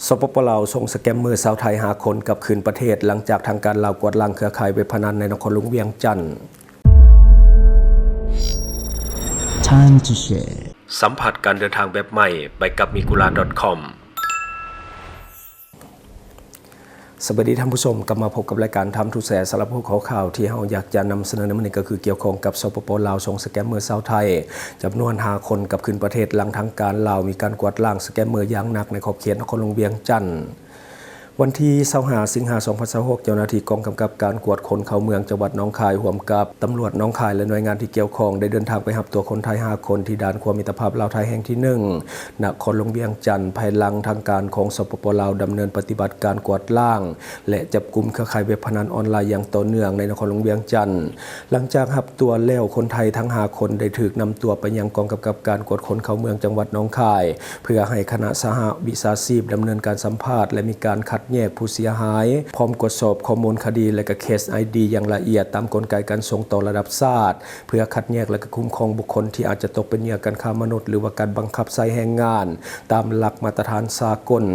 ສປປ ລາວ ສົ່ງສະແກມເມີຊາວໄທຫ້າຄົນກັບຄືນປະເທດ ຫຼັງຈາກທາງການລາວກວາດລ້າງເຄືອຂ່າຍເວັບພະນັນໃນນະຄອນຫຼວງວຽງຈັນ. Time to Share ສຳຜັດການເດີນທາງແບບໃໝ່ ໄປກັບ Migura ດອດ ຄອມ. ສະບາຍດີທ່ານຜູ້ຊົມ, ກັບມາພົບກັບລາຍການ Time to Share ສຳລັບຫົວຂໍ້ຂ່າວທີ່ເຮົາຢາກຈະນຳສະເໜີໃນມື້ນີ້ ກໍຄືກ່ຽວຂ້ອງກັບ ສປປ ລາວ ສົ່ງສະແກມເມີຊາວໄທຈຳນວນຫ້າຄົນກັບຄືນປະເທດ ຫຼັງທາງການລາວມີການກວາດລ້າງສະແກມເມີຢ່າງໜັກໃນຂອບເຂດນະຄອນຫຼວງວຽງຈັນ. ວັນທີຊາວຫ້າ ສິງຫາ ສອງພັນຊາວຫົກ ເຈົ້າໜ້າທີ່ກອງກຳກັບການກວດຄົນເຂົ້າເມືອງຈັງຫວັດໜອງຄາຍ ຮ່ວມກັບຕຳຫຼວດໜອງຄາຍ ແລະ ໜ່ວຍງານທີ່ກ່ຽວຂ້ອງ ໄດ້ເດີນທາງໄປຮັບຕົວຄົນໄທຫ້າຄົນ ທີ່ດ່ານຂົວມິດຕະພາບລາວໄທແຫ່ງທີໜຶ່ງ ນະຄອນຫຼວງວຽງຈັນ ພາຍຫຼັງທາງການຂອງ ສປປ ລາວ ດຳເນີນປະຕິບັດການກວາດລ້າງ ແລະ ຈັບກຸມເຄືອຂ່າຍເວັບພະນັນອອນລາຍຢ່າງຕໍ່ເນື່ອງໃນນະຄອນຫຼວງວຽງຈັນ. ຫຼັງຈາກຮັບຕົວແລ້ວ, ຄົນໄທທັງຫ້າຄົນໄດ້ຖືກນຳຕົວໄປຍັງກອງກຳກັບການກວດຄົນເຂົ້າເມືອງຈັງຫວັດໜອງຄາຍ ເພື່ອໃຫ້ຄະນະສະຫະວິຊາຊີບດຳເນີນການສຳພາດ ແລະ ມີການຄັດແຍກຜູ້ເສຍຫາຍ, ພ້ອມກວດສອບຂໍ້ມູນຄະດີ ແລະ ກະເຄສໄອດີຢ່າງລະອຽດຕາມກົນໄກການສົ່ງຕໍ່ລະດັບຊາດ ເພື່ອຄັດແຍກ ແລະ ກະຄຸ້ມຄອງບຸກຄົນທີ່ອາດຈະຕົກເປັນເຫຍື່ອການຄ້າມະນຸດ ຫຼືວ່າການບັງຄັບໃຊ້ແຮງງານຕາມຫຼັກມາດຕະຖານສາກົນ.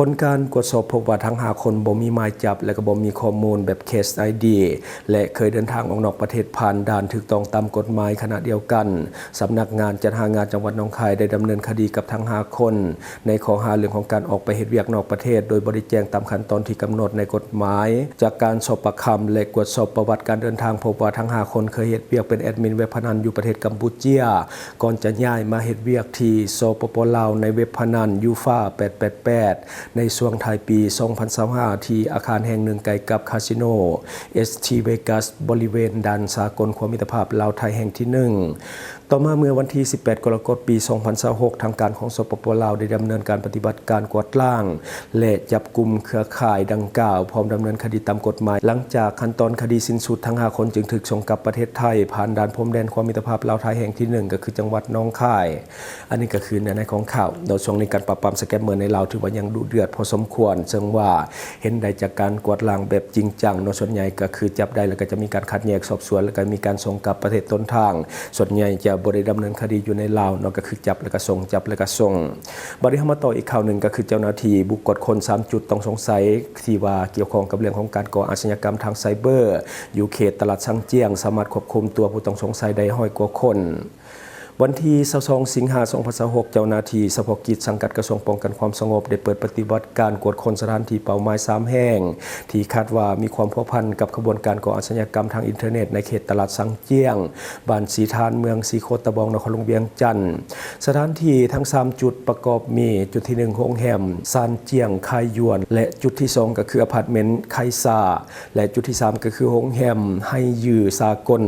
ຜົນການກວດສອບພົບວ່າທັງຫ້າຄົນບໍ່ມີໝາຍຈັບ ແລະ ກໍບໍ່ມີຂໍ້ມູນແບບເຄສໄອດີ ແລະ ເຄີຍເດີນທາງອອກນອກປະເທດຜ່ານດ່ານຖືກຕ້ອງຕາມກົດໝາຍ. ຂະນະດຽວກັນ, ສຳນັກງານຈັດຫາງານຈັງຫວັດໜອງຄາຍໄດ້ດຳເນີນຄະດີກັບທັງຫ້າຄົນ ໃນຂໍ້ຫາເລື່ອງຂອງການອອກໄປເຮັດວຽກນອກປະເທດ ໂດຍບໍ່ໄດ້ແຈ້ງຕາມຂັ້ນຕອນທີ່ກຳນົດໃນກົດໝາຍ. ຈາກການສອບປາກຄຳ ແລະ ກວດສອບປະຫວັດການເດີນທາງ, ພົບວ່າທັງຫ້າຄົນເຄີຍເຮັດວຽກເປັນແອດມິນເວັບພະນັນຢູ່ປະເທດກຳປູເຈຍ ກ່ອນຈະຍ້າຍມາເຮັດວຽກທີ່ ສປປ ລາວ ໃນເວັບພະນັນ ຢູຟາ ແປດແປດແປດ ໃນຊ່ວງທ້າຍປີ ສອງພັນຊາວຫ້າ ທີ່ອາຄານແຫ່ງໜຶ່ງໃກ້ກັບຄາສິໂນ ເອສ ທີ ເວກັສ ບໍລິເວນດ່ານສາກົນຂົວມິດຕະພາບລາວໄທແຫ່ງທີໜຶ່ງ. ຕໍ່ມາເມື່ອວັນທີສິບແປດ ກໍລະກົດ ປີສອງພັນຊາວຫົກ ທາງການຂອງ ສປປ ລາວ ໄດ້ດຳເນີນການປະຕິບັດການກວາດລ້າງ ແລະ ຈັບກຸມເຄືອຂ່າຍດັ່ງກ່າວ ພ້ອມດຳເນີນຄະດີຕາມກົດໝາຍ. ຫຼັງຈາກຂັ້ນຕອນຄະດີສິ້ນສຸດ, ທັງຫ້າຄົນຈຶ່ງຖືກສົ່ງກັບປະເທດໄທ ຜ່ານດ່ານພົມແດນຂົວມິດຕະພາບລາວໄທແຫ່ງທີໜຶ່ງ ກໍຄືຈັງຫວັດໜອງຄາຍ. ອັນນີ້ກໍຄືເນື້ອໃນຂອງຂ່າວເນາະ. ຊ່ວງນີ້ການປາບປາມສະແກມເມີໃນລາວຖືວ່າຍັງດຸເດືອດພໍສົມຄວນ, ເຊິ່ງວ່າເຫັນໄດ້ຈາກການກວາດລ້າງແບບຈິງຈັງເນາະ. ສ່ວນໃຫຍ່ກໍຄືຈັບໄດ້ແລ້ວກໍຈະມີການຄັດແຍກສອບສວນ ແລ້ວກໍມີການສົ່ງກັບປະເທດຕົ້ນທາງ. ສ່ວນໃຫຍ່ຈະບໍ່ໄດ້ດຳເນີນຄະດີຢູ່ໃນລາວເນາະ, ກໍຄືຈັບແລ້ວກໍສົ່ງ, ຈັບແລ້ວກໍສົ່ງ. ບັດນີ້ເຮົາມາຕໍ່ອີກຂ່າວໜຶ່ງ, ກໍຄືເຈົ້າໜ້າທີ່ບຸກກວດຄົນສາມຈຸດຕ້ອງສົງໄສ ທີ່ວ່າກ່ຽວຂ້ອງກັບເລື່ອງຂອງການກໍ່ອາຊະຍາກຳທາງໄຊເບີ ຢູ່ເຂດຕະຫຼາດຊາງຈຽງ ສາມາດຄວບຄຸມຕົວຜູ້ຕ້ອງສົງໄສໄດ້ຮ້ອຍກວ່າຄົນ. ວັນທີຊາວສອງ ສິງຫາ ສອງພັນຊາວຫົກ ເຈົ້າໜ້າທີ່ສະເພາະກິດສັງກັດກະຊວງປ້ອງກັນຄວາມສະຫງົບ ໄດ້ເປີດປະຕິບັດການກວດຄົ້ນສະຖານທີ່ເປົ້າໝາຍສາມແຫ່ງ ທີ່ຄາດວ່າມີຄວາມພົວພັນກັບຂະບວນການກໍ່ອາຊະຍາກຳທາງອິນເຕີເນັດ ໃນເຂດຕະຫຼາດຊາງຈຽງ, ບ້ານສີທານ, ເມືອງສີໂຄດຕະບອງ, ນະຄອນຫຼວງວຽງຈັນ. ສະຖານທີ່ທັງສາມຈຸດປະກອບມີ ຈຸດທີໜຶ່ງ ໂຮງແຮມຊານຈຽງຄາຍຢວນ ແລະ ຈຸດທີສອງ ກໍຄືອາພາດເມັນໄຄຊາ ແລະ ຈຸດທີສາມ ກໍຄືໂຮງແຮມໄຮຢືສາກົນ.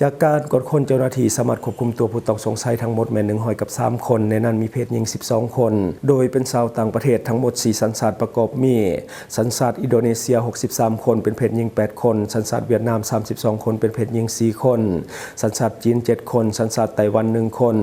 ຈາກການກວດຄົ້ນ, ເຈົ້າໜ້າທີ່ສາມາດຄວບຄຸມຕົວຜູ້ຕ້ອງສົງໄສທັງໝົດແມ່ນໜຶ່ງຮ້ອຍກັບສາມຄົນ, ໃນນັ້ນມີເພດຍິງສິບສອງຄົນ ໂດຍເປັນຊາວຕ່າງປະເທດທັງໝົດສີ່ສັນຊາດ ປະກອບມີ ສັນຊາດອິນໂດເນເຊຍຫົກສິບສາມຄົນ, ເປັນເພດຍິງແປດຄົນ, ສັນຊາດຫວຽດນາມສາມສິບສອງຄົນ, ເປັນເພດຍິງສີ່ຄົນ, ສັນຊາດຈີນເຈັດຄົນ, ສັນຊາດໄຕ້ຫວັນໜຶ່ງຄົນ.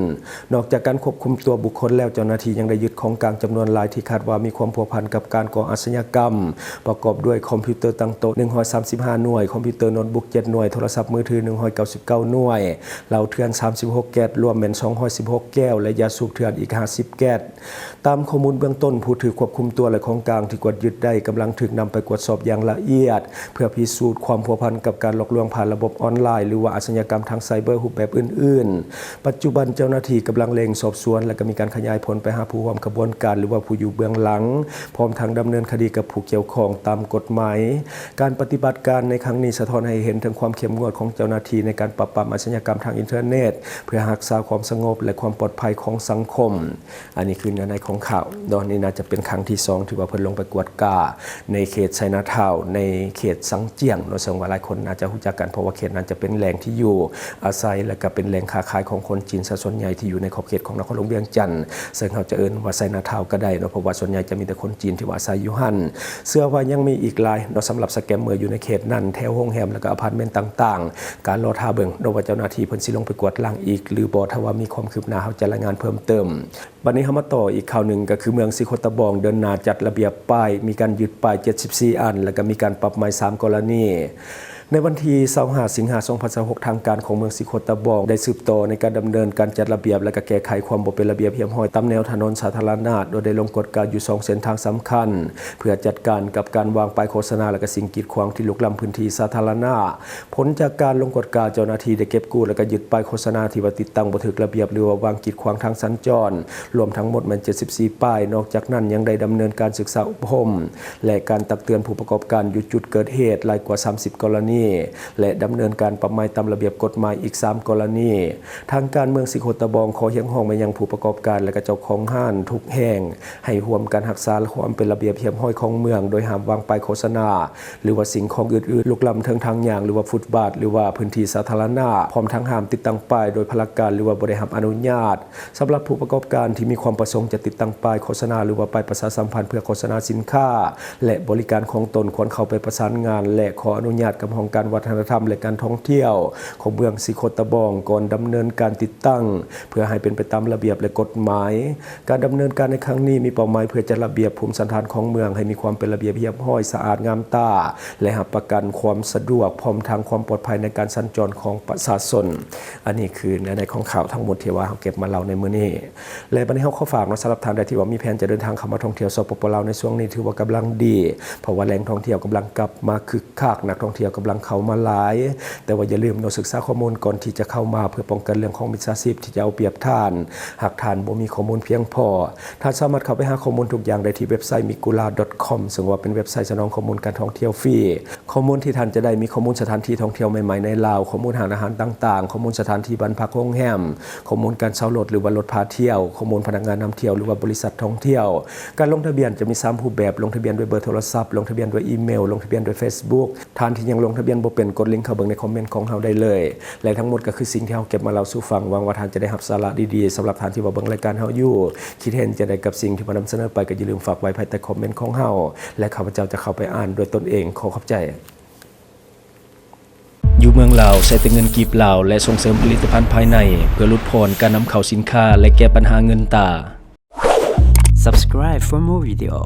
ນອກຈາກການຄວບຄຸມຕົວບຸກຄົນແລ້ວ, ເຈົ້າໜ້າທີ່ຍັງໄດ້ຍຶດຂອງກາງຈຳນວນຫຼາຍທີ່ຄາດວ່າມີຄວາມພົວພັນກັບການກໍ່ອາຊະຍາກຳ, ປະກອບດ້ວຍຄອມພິວເຕີຕັ້ງໂຕະໜຶ່ງຮ້ອຍສາມສິບຫ້າໜ່ວຍ, ຄອມພິວເຕີໂນ້ດບຸກເຈັດໜ່ວຍ, ໂທລະສັບມືຖືໜຶ່ງຮ້ອຍເກົ້າສິບເກົ້າໜ່ວຍ, ເຫຼົ້າເຖື່ອນສາມສິບຫົກແກັດ, ລວມແມ່ນສອງຮ້ອຍສິບຫົກແກ້ວ ແລະ ຢາສູບເຖື່ອນອີກຫ້າສິບແກັດ. ຕາມຂໍ້ມູນເບື້ອງຕົ້ນ, ຜູ້ຖືກຄວບຄຸມຕົວ ແລະ ຂອງກາງທີ່ກວດຍຶດໄດ້ກຳລັງຖືກນຳໄປກວດສອບຢ່າງລະອຽດ ເພື່ອພິສູດຄວາມພົວພັນກັບການຫຼອກລວງຜ່ານລະບົບອອນລາຍ ຫຼືວ່າອາຊະຍາກຳທາງໄຊເບີຮູບແບບອື່ນໆ. ປັດຈຸບັນເຈົ້າໜ້າທີ່ກຳລັງເລັ່ງສອບສວນ ແລະ ກໍມີການຂະຫຍາຍຜົນໄປຫາຜູ້ຮ່ວມຂະບວນການ ຫຼືວ່າຜູ້ຢູ່ເບື້ອງຫຼັງ, ພ້ອມທັງດຳເນີນຄະດີກັບຜູ້ກ່ຽວຂ້ອງຕາມກົດໝາຍ. ການປະຕິບັດການໃນຄັ້ງນີ້ສະທ້ອນໃຫ້ເຫັນເຖິງຄວາມເຂັ້ມງວດຂອງເຈົ້າໜ້າທີ່ໃນການປາບປາມອາຊະຍາກຳທາງອິນເຕີເນັດ ເພື່ອຮັກສາຄວາມສະຫງົບ ແລະ ຄວາມປອດໄພຂອງສັງຄົມ. ອັນນີ້ຄືເນື້ອໃນຂອງຂ່າວເນາະ. ນີ້ໜ້າຈະເປັນຄັ້ງທີສອງທີ່ວ່າເພິ່ນລົງໄປກວດກາໃນເຂດໄຊນາທາວນ໌ ໃນເຂດຊາງຈຽງເນາະ, ເຊິ່ງວ່າຫຼາຍຄົນໜ້າຈະຮູ້ຈັກກັນ ເພາະວ່າເຂດນັ້ນຈະເປັນແຫຼ່ງທີ່ຢູ່ອາໄສ ແລະ ກໍເປັນແຫຼ່ງຄ້າຂາຍຂອງຄົນຈີນຊະສ່ວນໃຫຍ່ທີ່ຢູ່ໃນຂອບເຂດຂອງນະຄອນຫຼວງວຽງຈັນ, ເຊິ່ງເຮົາຈະເອີ້ນວ່າໄຊນາທາວນ໌ກໍໄດ້ເນາະ, ເພາະວ່າສ່ວນໃຫຍ່ຈະມີແຕ່ຄົນຈີນທີ່ວ່າອາໄສຢູ່ຫັ້ນ. ເຊື່ອວ່າຍັງມີອີກຫຼາຍເນາະ ສຳລັບສະແກມເມີຢູ່ໃນເຂດນັ້ນ, ແຖວໂຮງແຮມ ແລະ ກໍອາພາດເມັນຕ່າງໆ. ກາລໍຖ້າເບິ່ງເນາະວ່າເຈົ້າໜ້າທີ່ເພິ່ນຊິລົງໄປກວດລ້າງອີກຫຼືບໍ່. ຖ້າວ່າມີຄວາມຄືບໜ້າ ເຮົາຈະລາຍງານເພີ່ມເຕີມ. ບັດນີ້ເຮົາມາຕໍ່ອີກຂ່າວໜຶ່ງ, ກໍຄືເມືອງສີໂຄດຕະບອງເດີນໜ້າຈັດລະບຽບປ້າຍ, ມີການຍຶດປ້າຍເຈັດສິບສີ່ອັນ ແລ້ວກໍມີການປັບໃໝສາມກໍລະນີ. ເ ໃນວັນທີຊາວຫ້າ ສິງຫາ ສອງພັນຊາວຫົກ ທາງການຂອງເມືອງສີໂຄດຕະບອງ ໄດ້ສືບຕໍ່ໃນການດຳເນີນການຈັດລະບຽບ ແລະ ກະແກ້ໄຂຄວາມບໍ່ເປັນລະບຽບຮຽບຮ້ອຍຕາມແນວຖະໜົນສາທາລະນະ, ໂດຍໄດ້ລົງກວດກາຢູ່ສອງເສັ້ນທາງສຳຄັນ ເພື່ອຈັດການກັບການວາງປ້າຍໂຄສະນາ ແລະ ກະສິ່ງກີດຂວາງທີ່ລຸກລ້ຳພື້ນທີ່ສາທາລະນະ. ຜົນຈາກການລົງກວດກາ, ເຈົ້າໜ້າທີ່ໄດ້ເກັບກູ້ ແລະ ກະຍຶດປ້າຍໂຄສະນາທີ່ວ່າຕິດຕັ້ງບໍ່ຖືກລະບຽບ ຫຼືວ່າວາງກີດຂວາງທາງສັນຈອນ, ລວມທັງໝົດແມ່ນ ເຈັດສິບສີ່ ປ້າຍ. ນອກຈາກນັ້ນ ຍັງໄດ້ດຳເນີນການສຶກສາອົບຮົມ ແລະ ການຕັກເຕືອນຜູ້ປະກອບການຢູ່ຈຸດເກີດເຫດຫຼາຍກວ່າ ສາມສິບ ກໍລະນີ ແລະ ດຳເນີນການປັບໃໝຕາມລະບຽບກົດໝາຍອີກ ສາມ ກໍລະນີ. ທາງການເມືອງສີໂຄດຕະບອງ ຂໍຮຽກຮ້ອງມາຍັງຜູ້ປະກອບການ ແລະ ກະເຈົ້າຂອງຮ້ານທຸກແຫ່ງ ໃຫ້ຮ່ວມກັນຮັກສາຄວາມເປັນລະບຽບຮຽບຮ້ອຍຂອງເມືອງ, ໂດຍຫ້າມວາງປ້າຍໂຄສະນາ ຫຼືວ່າສິ່ງຂອງອື່ນໆລຸກລ້ຳເທິງທາງຍ່າງ ຫຼືວ່າຟຸດບາດ ຫຼືວ່າພື້ນທີ່ສາທາລະນະ, ພ້ອມທັງຫ້າມຕິດຕັ້ງປ້າຍໂດຍພະລະການ ຫຼືວ່າບໍ່ໄດ້ຮັບອະນຸຍາດ. ສຳລັບຜູ້ປະກອບການທີ່ມີຄວາມປະສົງຈະຕິດຕັ້ງປ້າຍໂຄສະນາ ຫຼືວ່າປ້າຍປະຊາສຳພັນເພື່ອໂຄສະນາສິນຄ້າ ແລະ ບໍລິການຂອງຕົນ, ຄວນເຂົ້າໄປປະສານງານ ແລະ ຂໍອະນຸຍາດກັບຫ້ອງການວັດທະນະທຳ ແລະ ການທ່ອງທ່ຽວຂອງເມືອງສີໂຄດຕະບອງ ກ່ອນດຳເນີນການຕິດຕັ້ງ ເພື່ອໃຫ້ເປັນໄປຕາມລະບຽບ ແລະ ກົດໝາຍ. ການດຳເນີນການໃນຄັ້ງນີ້ມີເປົ້າໝາຍເພື່ອຈັດລະບຽບພູມສັນຖານຂອງເມືອງໃຫ້ມີຄວາມເປັນລະບຽບຮຽບຮ້ອຍ, ສະອາດງາມຕາ ແລະ ຮັບປະກັນຄວາມສະດວກ ພ້ອມທັງຄວາມປອດໄພໃນການສັນຈອນຂອງປະຊາຊົນ. ອັນນີ້ຄືເນື້ອໃນຂອງຂ່າວທັງໝົດທີ່ວ່າເຮົາເກັບມາເລົ່າໃນມື້ນີ້. ແລະ ບັດນີ້ເຮົາຂໍຝາກເນາະ, ສຳລັບທ່ານໃດທີ່ວ່າມີແຜນຈະເດີນທາງເຂົ້າມາທ່ອງທ່ຽວ ສປປ ລາວ ໃນຊ່ວງນີ້ ຖືວ່າກຳລັງດີ, ເພາະວ່າແຫຼ່ງທ່ອງທ່ຽວກຳລັງກັບມາຄຶກຄັກ, ນັກທ່ອງທ່ຽວກຳລັງເຂົ້າມາຫຼາຍ. ແຕ່ວ່າຢ່າລືມເນາະ, ສຶກສາຂໍ້ມູນກ່ອນທີ່ຈະເຂົ້າມາ ເພື່ອປ້ອງກັນເລື່ອງຂອງມິດສາຊີບທີ່ຈະເອົາປຽບທ່ານ ຫາກທ່ານບໍ່ມີຂໍ້ມູນພຽງພໍ. ທ່ານສາມາດເຂົ້າໄປຫາຂໍ້ມູນທຸກຢ່າງໄດ້ທີ່ເວັບໄຊ migula.com ເຊິ່ງວ່າເປັນເວັບໄຊສະໜອງຂໍ້ມູນການທ່ອງທ່ຽວຟຣີ. ຂໍ້ມູນທີ່ທ່ານຈະໄດ້ມີຂໍ້ມູນສະຖານທີ່ທ່ອງທ່ຽວໃໝ່ໆໃນລາວ, ຂໍ້ມູນຮ້ານອາຫານຕ່າງໆ, ຂໍ້ມູນສະຖານທີ່ບ້ານພັກໂຮງແຮມ, ຂໍ້ມູນການເຊົ່າລົດ ຫຼືວ່າລົດພາທ່ຽວ, ຂໍ້ມູນພະນັກງານນຳທ່ຽວ ຫຼືວ່າບໍລິສັດທ່ອງທ່ຽວ. ການລົງທະບຽນຈະມີສາມຮູບແບບ, ລົງທະບຽນດ້ວຍເບີໂທລະສັບ, ລົງທະບຽນດ້ວຍອີເມວ, ລົງທະບຽນດ້ວຍເຟສບຸກ. ທ່ານທີ່ຍັງລົງທະບຽນບໍ່ເປັນ, ກົດລິງເຂົ້າເບິ່ງໃນຄອມເມັນຂອງເຮົາໄດ້ເລີຍ. ແລະ ທັງໝົດກໍຄືສິ່ງທີ່ເຮົາເກັບມາເລົ່າສູ່ຟັງ. ຫວັງວ່າທ່ານຈະໄດ້ຮັບສາລະດີໆ. ສຳລັບທ່ານທີ່ວ່າເບິ່ງລາຍການເຮົາຢູ່, ຄິດເຫັນຈັ່ງໃດກັບສິ່ງທີ່ມານຳສະເໜີໄປ, ກໍຢ່າລືມຝາກໄວ້ພາຍໃຕ້ຄອມເມັນຂອງເຮົາ ແລະ ຂ້າພະເຈົ້າຈະເຂົ້າໄປອ່ານດ້ວຍຕົນເອງ. ຂໍຂອບໃຈ. ຢູ່ເມືອງລາວ ໃຊ້ແຕ່ເງິນກີບລາວ ແລະ ສົ່ງເສີມຜະລິດຕະພັນພາຍໃນ ເພື່ອຫຼຸດຜ່ອນການນຳເຂົ້າສິນຄ້າ ແລະ ແກ້ບັນຫາເງິນຕາ. Subscribe for more video.